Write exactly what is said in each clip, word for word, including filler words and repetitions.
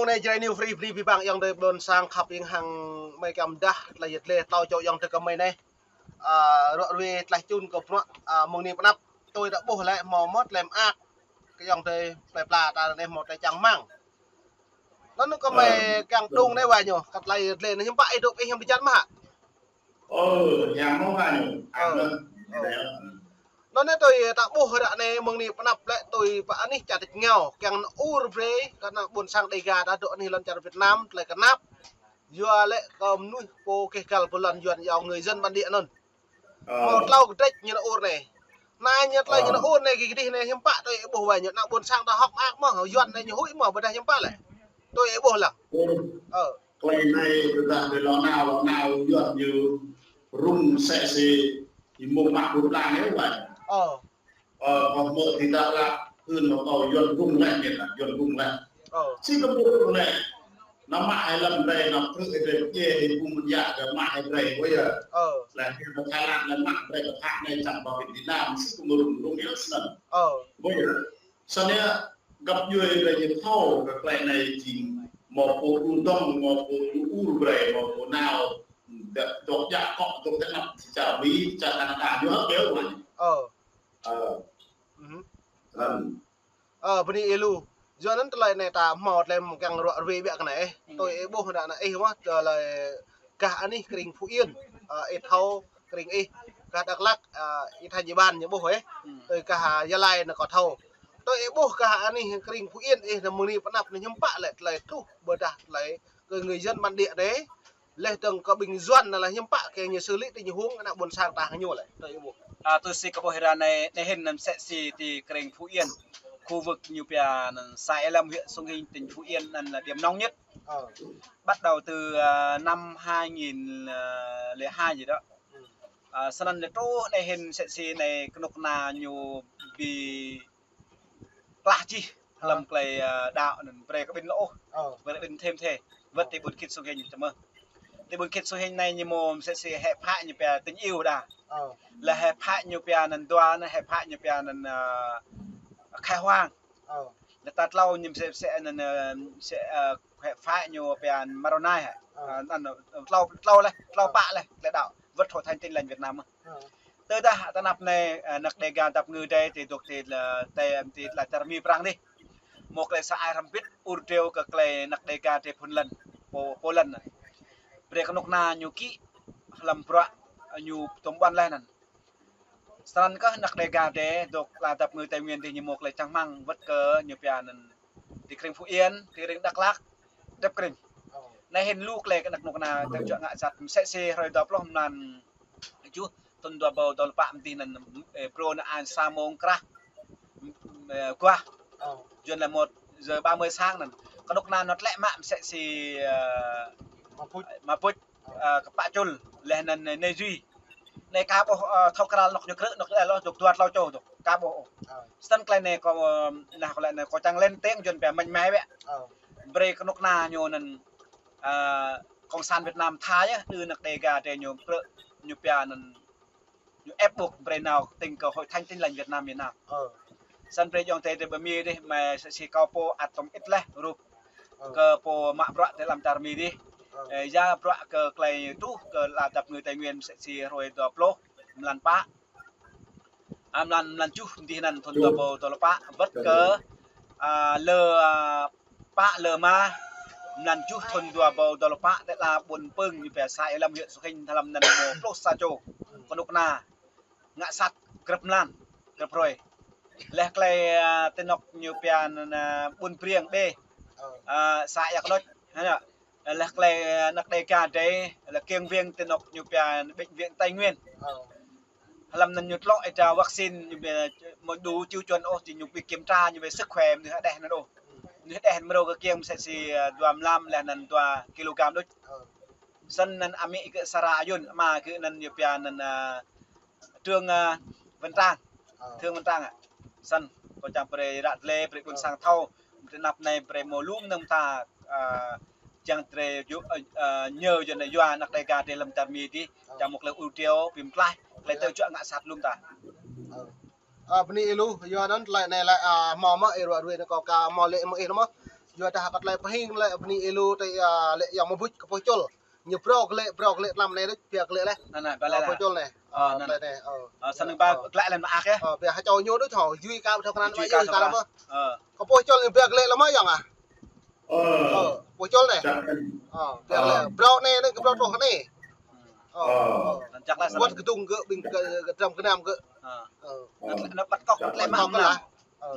Anai Jrai New Free bơni abih bang ayŏng adơi ƀôn sang khăp ing hăng mơi kiăng mơdah tơlơi yet lĕ tlâo čô ayŏng adơi kơ mơi anai. A, ruă ruê tơlơi čun kơ bruă, a, mơ̆ng anai pơ anăp. Tui ta ƀuh lĕ hmâo mơ̆ tơlơi mơak. Kơ ayŏng adơi plơi pla ta anai hmâo tơlơi čang rơmang. Anŭn kơ mơi kiăng đung anai wa ñu, kơ tơlơi yet lĕ anai hiư̆m pă ih dŏ ih hiư̆m pơjăn mơ̆ hă? Ơ, yang mông ha ñu. Ơ. Anŭn. Ơ. Anŭn anai tui ta ƀuh ră anai mơ̆ng anai pơ anăp lĕ tui pơ anih čar tač rơngiao, kiăng nao ur brơi, kơ ană ƀôn sang Đêga ta dŏ anih lŏn čar Việt Nam, tơlơi kơnap. Yua lĕ kơ mơnuih pô keh găl pô lŏn Yuan yua người dân bản địa anŭn. Ơ. Hmâo tlâo kơdrĕč ñu nao ur anai. Anai ñu tơlơi ñu nao ur anai kơ kơdih anai hiư̆m pă tui ih ƀuh wa ñu ană ƀôn sang ta hơ̆k mơak mơ̆, Yuan anai ñu huĭ mơ̆, ƀôdah hiư̆m pă lĕ. Tui ih ƀuh lăng. Ơ. Ơ. Tơlơi anai tơdah tơlơi lŏ nao, lŏ nao Yuan ñu rŭng mơsĕ si ñu mông mă ƀuh lăng anai wa. Ơ. Ơ, kơ hmâo tơdah lă hưn mă kâo Yuan rŭng lĕ ñu ta, Yuan rŭng lĕ. Ơ. Si kơ ƀuh rŭng lĕ. Nao mă hai lăm brơi, nao krư̆ hai brơi, pơdjai hai ƀu mơ̆n yă kơ mă hai brơi, wa yơh. Ơ. Lĕ kơ Thái Lan lĕ mă brơi kơ phak anai čăm ƀơi Việt Nam, si kơ ƀuh rŭng rŭng yơh snăn. Ơ. Wa yơh. Snăn yơh, găp djuai brơi ñu thâo kơ tơlơi anai jing hmâo pô đu dŏng, hmâo pô đu ur brơi, hmâo pô nao, dŏ, dŏ djă akŏ, dŏ tơnap, si čar Mi, si čar Canada, ñu hơ̆k yơh wa. Ơ. Ơ. Mhm. Anŭn. Ơ, bơni ih lu. Yua anŭn tơlơi anai ta hmâo tơlơi mơ̆ng kiăng ruă ruê biă kơ anai. Tui ih ƀuh ră anai ih mơ̆, tơlơi gah anih krĭng Phú Yên, ơ, ih thâo krĭng ih, gah Dak Lak, ơ, ih tha ñu ƀan ñu ƀuh ih. Tui gah Gia Lai anai kâo thâo. Tui ih ƀuh gah anih krĭng Phú Yên ih anai mơ̆ng anai pơ anăp anai hiư̆m pă lĕ tơlơi truh ƀôdah tơlơi kơ người dân bản địa anai. Leh dơ̆ng kơ ƀing Yuan anai lĕ hiư̆m pă kơ ñu xử lý tơ ñu huĭ ană ƀôn sang ta hăng ñu lĕ. Tui ih ƀuh. A, tui si kơ ƀuh ră anai, anai hĭn anŭn mơsĕ si ti krĭng Phú Yên. Khu vực ñu pia anŭn xã Ea Lâm, huyện Sông Hinh, tỉnh Phú Yên, anŭn là điểm nóng nhất. Ơ. Bắt đầu từ, à, năm hai nghìn lẻ hai gì đó. Ừ. À, snăn lĕ truh anai hĭn mơsĕ si anai kơnuk kơna ñu ƀu klah čih hlăm tơlơi, ơ, đaŏ anŭn brơi kơ ƀing lŏ ôh. Ơ. Brơi kơ ƀing thêm thê. Wơ̆t ti ƀuôn Khit Sông Hinh tơ mơ̆. Ti ƀuôn Khit Sông Hinh anai ñu mơ̆ mơsĕ si hĕ phă ñu pia tình yêu đa. Ơ. Lĕ hĕ phă ñu pia anŭn dua anŭn, hĕ phă ñu pia anŭn, ơ, khai hoang. Ơ. Lĕ ta tlâo ñu mơsĕ, mơsĕ anŭn, ơ, mơsĕ, ơ, hĕ phă ñu pia Moroni hĕ. Ơ. Ơ, anŭn, tlâo, tlâo leh, tlâo pă leh, lĕ đaŏ. Wơ̆t Hội Thánh Tin Lành Việt Nam mơ̆. Ơ. Tơdah tơ anăp anai, ơ, anăk Đêga dăp ngư drei ti dŏ ti, ơ, ti, ti lŏn čar Mi Prang dih. Mơ̆ tơlơi sa ai hrăm bĭt ur triu kơ tơlơi anăk Đêga drei phŭn lăn, pô, pô lăn. Brơi kơnuk kơna ñu kĭ hlăm bruă ñu tơm ƀuăn leh anŭn. Snăn kơ anăk Đêga drei dŏ lŏn dăp ngư Tây Nguyên dih ñu mơ̆ tơlơi čang rơmang wơ̆t kơ ñu pia anŭn ti krĭng Phú Yên, ti krĭng Dak Lak, djŏp krĭng. Anai hĭn lu tơlơi kơ anăk kơnuk kơna tơl čuă ngă sat mơsĕ si hrơi dua pluh mlan tơjuh thŭn dua ƀâo dua pluh pă mơ̆ng dih anŭn, ơ, brô anŭn an sa mông krah, ơ, guah. Ơ. Yua anŭn lĕ một giờ ba mươi sáng anŭn. Kơnuk kơna ñu tlĕ mă mơsĕ si, ơ, mă puč. Mă puč, ơ, kơpă čul, leh anŭn anai, anai jui. Anai ka ƀuh, ơ, thâo krăl anŏ ñu krư̆, anŏ ñu lĕ lŏ dŏ dua tlâo čô dŏ, ka ƀuh ôh. Ơ. Snăn tơlơi anai kâo, ơ, anai kâo lĕ anai kâo čang lên tiếng Yuan pia mạnh mẽ biă. Ơ. Brơi kơnuk kơna ñu anŭn, ơ, Cộng sản Việt Nam tha yơh, đơ anăk Đêga drei ñu krư̆, ñu pia anŭn, ñu ép buộc brơi nao tĭng kơ Hội Thánh Tin Lành Việt Nam ñu nao. Ơ. Snăn brơi ayŏng adơi drei ƀơi Mi dih, mơsĕ si kâo pô ăt tơm ĭt leh rup. Ơ. Kơ pô mă bruă ti lăm čar Mi dih. Ơ. Ơ, ya bruă kơ tơlơi truh kơ lŏn dăp ngư Tây Nguyên mơsĕ si hrơi dua pluh mlan pă. A, mlan, mlan tơjuh mơ̆ng dih anŭn thŭn dua ƀâo dua pluh pă, wơ̆t kơ, a, lơ, a, pă lơ ma, mlan tơjuh thŭn dua ƀâo dua pluh pă, tơl ƀuôn Pưng ñu pia xã Ea Lâm huyện Sông Hinh hlăm anŭn mơ̆ pluh sa čô kơnuk kơna ngă sat grăp mlan, grăp hrơi. Leh tơlơi, a, ti anŏ ñu pia anŭn, a, ƀuôn Briêng B, a, xã Ea Kơnuč, hă anŭn. Leh tơlơi, a, anăk Đêga drei, leh kiêng viêng ti anŏ ñu pia bệnh viện Tây Nguyên. Hlăm anŭn ñu tlŏ ih ta vaccine ñu ƀu mơ̆ đủ tiêu chuẩn ôh, či ñu ƀu kiểm tra ñu ƀu sức khỏe mơnuih hơđeh anŭn ôh. Mơnuih hơđeh mrô kơ kiêng mơsĕ si, ơ, dua mlam leh anŭn dua kilogram đôč. Snăn anŭn amĭ kơ Sara Ayun, ama kơ anŭn ñu pia anŭn, ơ, Trương, ơ, Văn Trang. Ơ. Trương Văn Trang hă. Snăn, kâo čang brơi ră tơlơi, brơi ƀuôn sang thâo. Tơ anăp anai brơi mơ̆ lŏm anŭn ta, ơ, čang drei yua, ơ, ơ, ñu yua anai yua anăk Đêga drei lăm čar Mi dih, čang mơ̆ tơlơi ur triu, pim tlaih, tơlơi tơl čuă ngă sat lŏm ta. Ơ. Ơ, bơni ih lu, yua anŭn tơlơi anai lĕ, ơ, hmâo mơ̆ ih ruă ruê anai kâo ka hmâo lĕ mơ̆ ih anŭn mơ̆. Yua dah kơ tơlơi pơhing lĕ bơni ilu tơi, a, lĕ yang mơbŭč kơ pô čul. Ñu brâo kơ lĕ, brâo kơ lĕ tlam anai đôč, pia kơ lĕ lĕ. Anai, ba lĕ. Pô čul anai. Ơ, anai. Tơlơi anai, ơ. Ơ, săn ba glăi lĕ mă ăh. Ơ, pia hơčâo ñu đôč hŏ, yui ka thâo krăn mă yui ka lăm. Ơ. Kơ pô čul anai pia kơ lĕ lăm mă yang ah. Ơ, pô čul anai. Ơ, pia kơ lĕ. Brâo anai, anai kơ brâo truh anai. Ơ. Wăt kơdŭng gơ̆, ƀing gơ̆, gơ̆ dram gơnam gơ̆. Ơ. Anŭn păt kŏk, tơlơi mă kŏk lah. Ơ.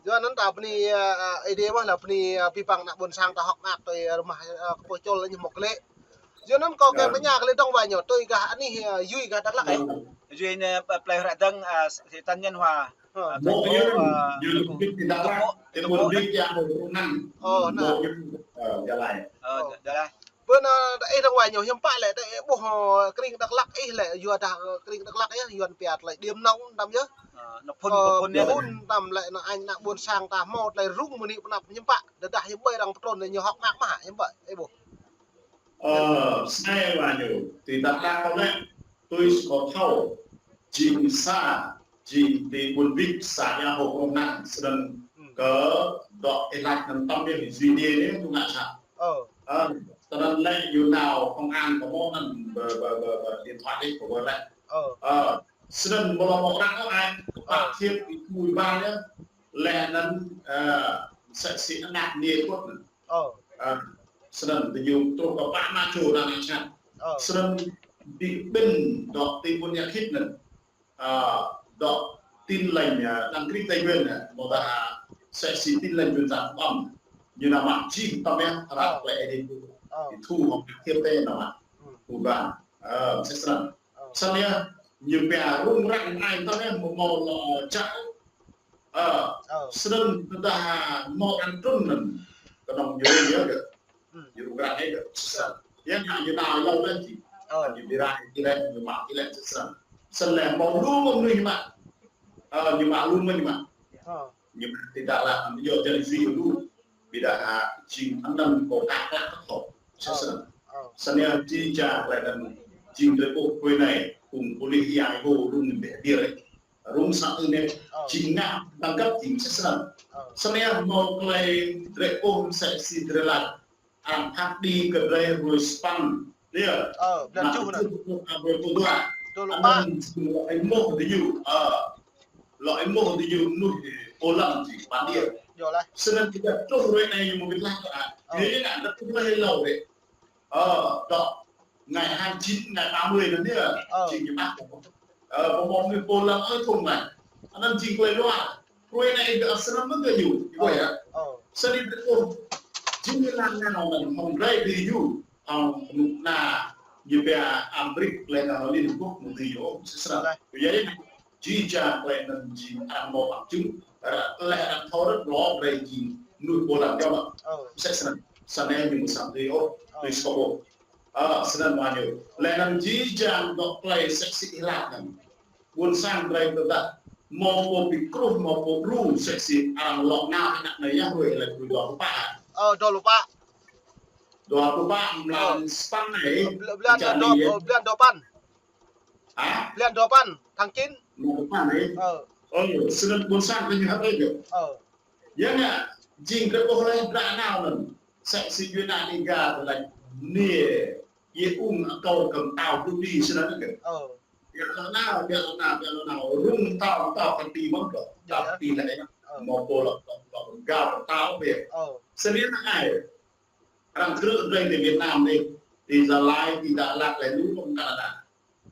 Yua anŭn ta bơni, a, a, ơi adai mơ̆ lah bơni, a, abih bang ană ƀôn sang ta hŏk mơak tui, a, rơmah, a, kơ pô čul ñu mơ̆ kơ lĕ. Yua anŭn kâo kiăng tơña kơ lĕ dơ̆ng wa ñu tui gah anih, a, yui gah Dak Lak ơ. Yui anai, a, plei Hră Dơ̆ng, a, si Tân Nhân Hòa. Ơ. Ơ, ñu, ñu, ñu, ñu, Dak Lak, ơ, anai. Ơ, Gia Lai. Ơ, Gia Lai. Bơ anŭn, ơ, dơ̆ng wa ñu hiư̆m pă lĕ, tơ ih ƀuh, ơ, krĭng Dak Lak ih lĕ, yua dah, ơ, krĭng Dak Lak ih, yua pia tơlơi điểm nóng tăm yơh. Ơ, anŭn phŭn, ơ, phŭn yơh. Phŭn tăm lĕ anŭn anai ană ƀôn sang ta hmâo tơlơi rŭng mơ̆ng anai pơanăp hiư̆m pă, tơdah hiư̆m ƀơi arăng pơtrŭn lĕ ñu hŏk mơak mơ̆, hiư̆m ƀơi, ih ƀuh. Ơ, snei wa ñu, ti Dak Lak kâo lĕ, tui si kâo thâo, jing sa, jing ti ƀuôn Bik sa Ia Hô Krông Năng, snăn kơ dŏ ih laĭ anŭn tăm yơh, jing anai anai, tŭ ngă sa. Ơ. Ơ, tơnăn lĕ ñu nao công an kơ mơ̆ anŭn bơ, bơ, bơ, bơ điện thoại đĕ kơ bơ lĕ. Ơ. Ơ, snăn mơ̆ lŏ mơ̆ arăng ơ ai, kơ pă thiêp ih tui ba lĕ, lĕ anŭn, ơ, msĕ si anăp anai kơt anŭn. Ơ. Ơ, snăn tơ ñu truh kơ pă mă čô anŭn ană čat. Ơ. Snăn ƀing ƀing dŏ ti ƀuôn Ia Khit anŭn. Ơ, dŏ Tin Lành, ơ, đăng ký Tây Nguyên, ơ, mơ̆ dah, ơ, msĕ si Tin Lành Truyền Giáo Phúc Âm. Ñu nao mă jih tăm yơh, hră tơlơi Ơi Adai. Ơ. Ih tŭ hŏk thiêp tơ nao mă. Ơ. Ƀuôn Ban. Ơ, msĕ snăn. Ơ. Snăn yơh, ñu pia rŭng răng ai tăm yơh, mơ̆ mơ̆ lŏ čăk. Ơ. Ơ. Snăn tơdah mơ̆ arăng trŭn anŭn. Kơnơ̆ng ñu rŭng yơh gơ̆. Ơ. Ñu rŭng răng ai gơ̆. Snăn. Yơh ngă ñu nao hlâo lĕ jing. Ơ. Ñu bi rai, jing lĕ, ñu mă jing lĕ, snăn. Snăn lĕ mơ̆ lu mơ̆ mơnuih ñu mă. Ơ, ñu mă lu mơ̆ ñu mă. Ơ. Ñu mă ti Dak Lak, ñu yua jing jing lu. Ƀiădah, a, jing anăn kâo kăk kăk kơ thâo. Ơ. Snăn. Ơ. Snăn yơh jing jang tơlơi anŭn jing drơi ôh pơ anai, kung pôlis Ia Hô rŭng bĕ biă. Rŭng sang anai, ơ, jing ngă, tơlơi găp jing msĕ snăn. Ơ. Snăn yơh mơ̆ tơlơi drơi ôh msĕ si drơi laĭ. Arăng phat đĭ kơ drơi hrơi Spăn. Yơh. Ơ, blan tơjuh anŭn. Tơjuh, a, hrơi pluh dua. Tơl pă. Anŭn jing lŏ êmuh tơ ñu. Ơ. Lŏ êmuh tơ ñu mơnuih pô lăng jing pơpă đĭ. Yơh lah. Snăn tơdah truh hrơi anai ñu mơ̆ wĭt laih kơ a. Ơ. Ñu ngă dah truh hrơi hlâo dêh. Ơ, dŏ ngày hai chín, ngày ba mươi anŭn yơh. Ơ. Jing ñu mă. Ơ, pơmơ̆ng ñu pô lăng ơi thŭng anai. Anŭn jing tơlơi luar. Hrơi anai ƀiă snăn mơ̆n kơ ñu. Ơ. Ƀuh yơh. Ơ. Snăn ƀiă ôh. Jing ñu lăng nao anŭn hŏng rai tơ ñu. Hŏng kơnuk kơna ñu pia Amrik lĕ nao Liên Hợp Quốc mơ̆ tơ ñu. Msĕ snăn. Ơ. Yua anŭn. Jih jang tơlơi anŭn jing arăng mơ̆ păng čŭng, lĕ arăng thâo rơ̆t lŏ brơi jing mơnuih pô lăng jơm. Ơ. Msĕ snăn, snăn ñu mơ̆ săm tui ôh, ơ, tui sô ôh. Ơ, snăn mơ̆ ñu. Lĕ anŭn jih jang dŏ tơlơi msĕ si ih laĭ anŭn. Ƀuôn sang brơi tơdah mơ̆ pô bi kruh, mơ̆ pô đru, msĕ si arăng lŏ nao anăp anai yơh, hrơi lĕ hrơi dua pluh pă. Ơ, dua pluh pă. Dua pluh pă, ơ, blan Spăn anai. Bl-, blan dua, ơ, blan dua păn. Hă? Blan dua păn, tháng chín. Blan dua păn anai. Ơ. Ơ, snăn ƀuôn sang kơ ñu hăp anai gơ̆. Ơ. Yua ngă, jing drơi ôh lĕ dră nao anŭn. Msĕ si Yuan anai gah tơlơi anai. Yua ung akâo kơ mtao đu đi snăn gơ̆. Ơ. Ƀiă lŏ nao, ƀiă lŏ nao, ƀiă lŏ nao. Rŭng mtao, mtao kơ ti mơ̆n gơ̆. Yơh. Kơ ti lĕ. Ơ. Mơ̆ pô lŏ, lŏ, lŏ gao mtao ƀiă. Ơ. Snăn anai. Arăng krư̆ drơi ti Việt Nam anai, ti Gia Lai, ti Dak Lak, lĕ lu mơ̆ng Canada.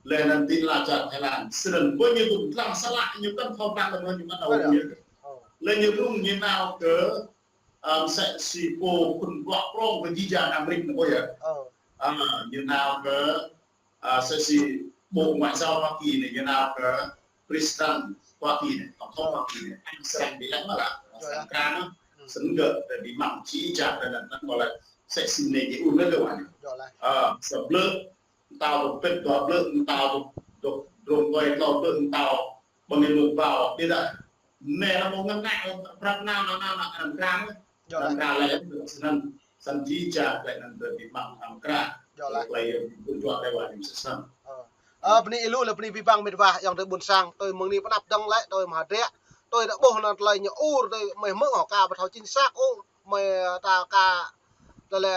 Lĕ anŭn ti ala čar Thái Lan. Snăn ƀơi ñu tŭ dlăng sala ñu kăn thâo păng lăm ñu mă nao ñu. Lĕ ñu rŭng ñu nao kơ, ơ, msĕ si pô khŭn bruă prŏng kơ jih jang Amrik anŭn ƀuh yơh. Ơ. Ơ, ñu nao kơ a, msĕ si Bộ Ngoại giao Hoa Kỳ anai, ñu nao kơ President Hoa Kỳ anai, Tổng thống Hoa Kỳ anai, anh Srăng bi lăng mơ̆ lah, Srăng krăn, snăn gơ̆, tơ bi mă jih jang tơ anŭn, anŭn kơ lĕ, msĕ si anai jing ung anai gơ̆ wa ñu. A, sa blơ̆, mtao tŭ pĭt, dua blơ̆, mtao tŭ, tŭ, drông kơi, tlâo blơ̆, mtao ƀơ̆ng êmư̆ ƀâo, ƀiădah. Anai lăm mơ̆ng ngă, prăp nao, nao, nao, nao, anăm krăn. Yơh. Anăm krăn lĕ, snăn, snăn jih jang tơlơi anŭn tơ bi mă anăm krăn. Yơh lah. Tơlơi anŭn tŭ juă lĕ wa ñu msĕ snăn. Ơ. Ơ, bơni ilu lĕ bơni abih bang mĕt wa, ayŏng adơi ƀuôn sang, tui mơ̆ng anai pơanăp dơ̆ng lĕ, tui mơ̆ hơdră, tui đa ƀuh anŭn tơlơi ñu ur, tui mơ̆ hmư̆ hŏ ka ƀu thâo chính xác ôh. mơi ta ka tơlơi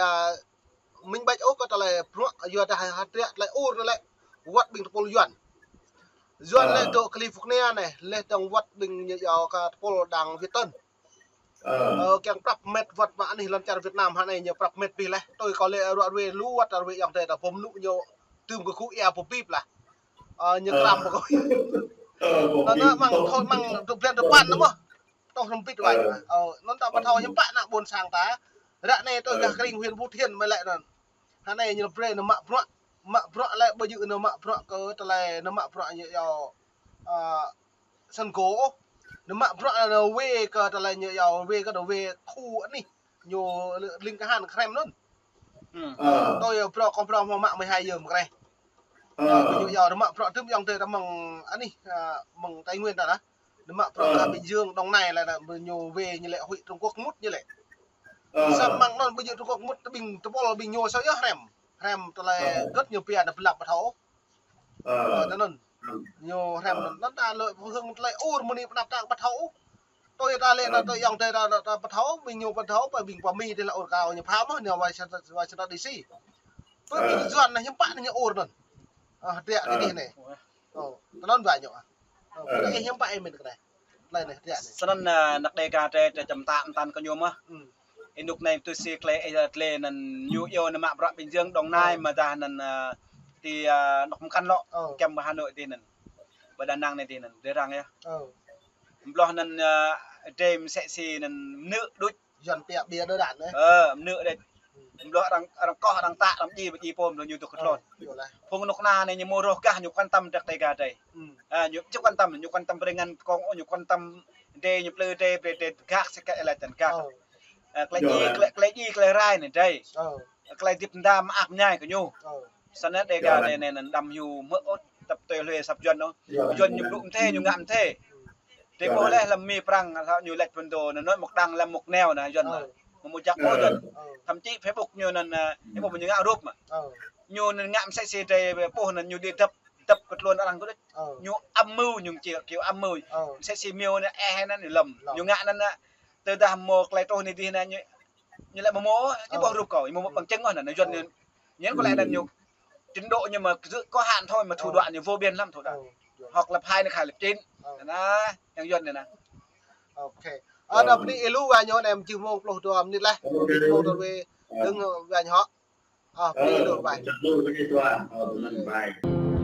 minh bạch ôh kơ tơlơi bruă yua dah hơdră tơlơi ur anai lĕ wơ̆t ƀing tơpul Yuan. Yuan lĕ dŏ California anai, lĕ dŏng wơ̆t ƀing ñu yua kơ tơpul đang Việt Tân. Ơ, kiăng prăp met wơ̆t mă anih lŏn čar Việt Nam hă anai ñu prăp met pih leh. Tui kâo lĕ ruă ruê lu wơ̆t ruê yŏng tê ta bom nŭ ñu tơm kơ khu ia pơpip lah. Ơ, ñu kram pơkơi. Anŭn măng thoi măng dua blan dua pan anŭn mơh. Tŏh hrŏm bit wai. Ơ, anŭn ta ƀu thâo hiư̆m pă ană ƀôn sang ta. Ră anai tui gah kring huyện Phú Thiện mơi lĕ anŭn. Hă anai ñu brơi ñu mă bruă. Mă bruă lĕ ƀu djơ̆ ñu mă bruă kơ tơlơi ñu mă bruă ñu yua, ơ, sân gỗ. Ñu mă bruă ñu wê kơ tơlơi ñu yua wê kơ ñu wê khu anih. Ñu ling kơhan krem anŭn. Tui brơi kơ brơi mơ̆ mă mơi hai yơm kreh. Ơ, ñu yua ñu mă bruă tơm yŏng tê ta mơ̆ng anih, ơ, mơ̆ng Tây Nguyên ta lah. Ñu mă bruă ta Bình Dương, Đồng Nai lah, ñu wê ñu lĕ huyện Trung Quốc mŭt ñu lĕ. Samơ̆ măng anŭn ƀu djơ̆ Trung Quốc mŭt ƀing tơpul ƀing ñu sa yơh hrem. Hrem tơlơi gơ̆t ñu pia ñu pơlăp ƀu thâo. Ơ, anŭn. Ñu hrem anŭn ta lĕ hưng tơlơi ur mơni pơnăp tang ƀu thâo. Tui ta lĕ anŭn tui yŏng tê ta ƀu thâo, ƀing ñu ƀu thâo, ƀing pơ Mi tê lah ur kâo ñu pham mơh, ñu wai sa, wai sa đi si. Pơ ƀing Yuan anai hiư̆m pă anai ñu ur anŭn. Ơ, hơdră kơ dih anai. Ơ, tơlơi anŭn ƀu ñu. Ơ, kơ dih hiư̆m pă ih mĭn kơ anai. Tơlơi anai hơdră anai. Snăn, ơ, anăk Đêga drei, drei čăm tă mơ̆n tăn kơ ñu mơh. Ih nŭk anai tui si klei, ơ, klei anŭn ñu yua ñu mă bruă Bình Dương, Đồng Nai mơ̆ dah anŭn, ơ, ti, ơ, anŏ mơkăn lŏ, kiăng pơ Hà Nội ti anŭn. Pơ Đà Nẵng anai ti anŭn, drei răng yơh. Ƀlŏh anŭn, ơ, drei msĕ si anŭn mơnư̆ đôč. Yuan pia ƀiă đơ đan anai. Ơ, mơnư̆ đôč. Ƀlŏh arăng, arăng koh, arăng tă, arăng djai, djai pô, ƀlŏh ñu dŏ kơ tlôn. Phung anŏ anai ñu mơ̆ rŏh gah ñu quan tâm drăk Đêga drei. Ơ, ñu či quan tâm, ñu quan tâm brơi ngăn kông, ñu quan tâm drei, ñu plư drei, brơi drei gak sĕ kơ ih laĭ tăn gak. Ơ, klei djai, klei, klei djai, klei rai anai drei. Klei dĭp mơda mơak mơñai kơ ñu. Snăn Đêga anai, anai, anai đăm hyu mơ̆ ôh tăp tui hlue asăp Yuan ôh. Yuan ñu blŭ mơthê, ñu ngă mơthê. Drei ƀuh leh lăm Mi Prăng, ñu lĕ pơdô, anŭn mŭk đang lăm mŭk neo anai Yuan anai. Mơ̆ mŭk jak ƀuh Yuan. Thậm chí Facebook ñu anŭn, ơ, ih ƀuh ñu ngă rup mơ̆. Ñu anŭn ngă msĕ si drei ƀuh anŭn ñu đi dăp, dăp kơ tlôn arăng kơ đôč. Ñu âm mưu, ñu kiêu, kiêu âm mưu. Msĕ si mêu anai, eh, anŭn lăm. Ñu ngă anŭn, ơ, tơdah mơ̆ klei truh anai dih anai ñu, ñu lĕ mơ̆ mơ̆, ih ƀuh rup kâo, ih mơ̆ mơ̆ bằng chứng anŭn, anŭn Yuan anŭn. Ñu anŭn kơ lĕ anŭn ñu trình độ ñu mơ̆ cứ có hạn thôi mà thủ đoạn ñu vô biên lắm, thủ đoạn. Học lớp hai nó khai lớp chín. Anai, yang Yuan anai anai. Ơ, anai bơni ih lu wa ñu anai mơjih mông pluh dua mơnit leh. Mông dua wê, đơ̆ng wa ñu hŏ. Ơ, bơni ih lu wa. Bye.